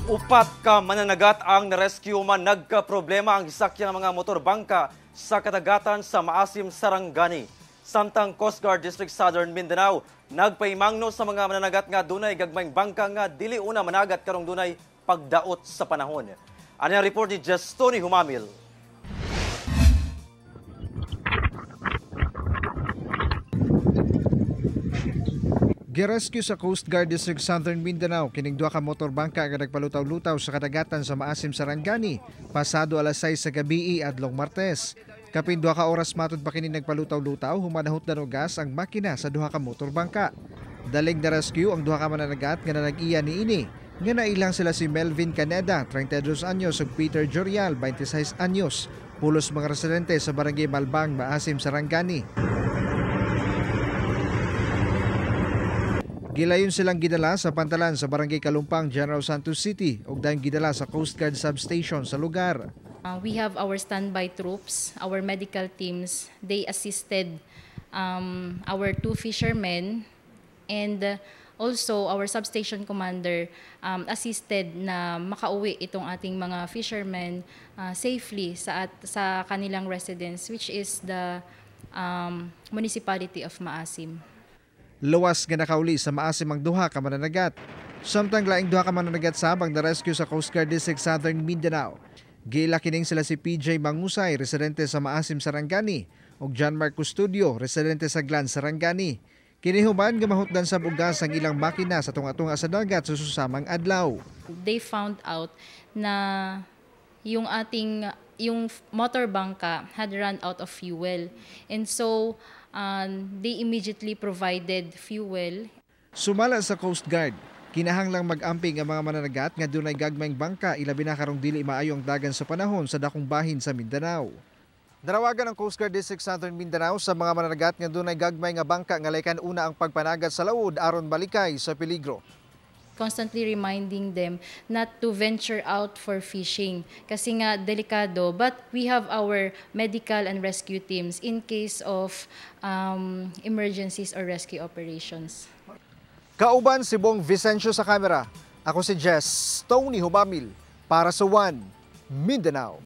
Upat ka mananagat ang narescue man nagka-problema ang gisakyan ng mga motor bangka sa kadagatan sa Maasim, Sarangani. Samtang Coast Guard District Southern Mindanao nagpaimangno sa mga mananagat nga dunay gagmayng bangka nga dili una managat karong dunay pagdaot sa panahon. Ani ang report ni Jestoni Humamil. Girescue sa Coast Guard District Southern Mindanao kining duha ka motor bangka nga nagpalutaw-lutaw sa kadagatan sa Maasim, Sarangani pasado alas 6 sa gabi adlong Martes. Kapin 2 ka oras matud pa kini nagpalutaw-lutaw, humanahot na og gas ang makina sa duha ka motor bangka. Daling na rescue ang duha ka mananagat nga nanag-iya niini nga nailang sila si Melvin Caneda, 32 anyos, ug Peter Jorial, 26 anyos, pulos mga residente sa Barangay Malbang, Maasim, Sarangani. Gilayon silang gidala sa pantalan sa Barangay Kalumpang, General Santos City ug dayon gidala sa Coast Guard Substation sa lugar. We have our standby troops, our medical teams. They assisted our two fishermen and also our substation commander assisted na makauwi itong ating mga fishermen safely sa kanilang residence, which is the municipality of Maasim. Luwas nga nakauli sa Maasim ang duha ka mananagat. Samtang laing duha ka mananagat sab ang na-rescue sa Coast Guard District Southern Mindanao. Giila kining sila si PJ Mangusay, residente sa Maasim, Sarangani, ug John Mark Custodio, residente sa Glan, Sarangani. Kini human nga mahutdan sab og gas ang ilang makina sa tunga-tunga sa dagat sa susamang adlaw. They found out na yung motor bangka had run out of fuel. And so they immediately provided fuel. Sumala sa Coast Guard, kinahanglang mag-amping ang mga mananagat nga dunay gagmayng bangka ilabi na karong dili maayo ang dagan sa panahon sa dakong bahin sa Mindanao. Narawagan ang Coast Guard District Southern Mindanao sa mga mananagat nga dunay gagmay nga bangka nga laykan una ang pagpanagat sa lawod aron malikay sa peligro. Constantly reminding them not to venture out for fishing kasi nga delikado, but we have our medical and rescue teams in case of emergencies or rescue operations. Kauban si Bong Vicencio sa kamera. Ako si Jess Tony Humamil para sa One Mindanao.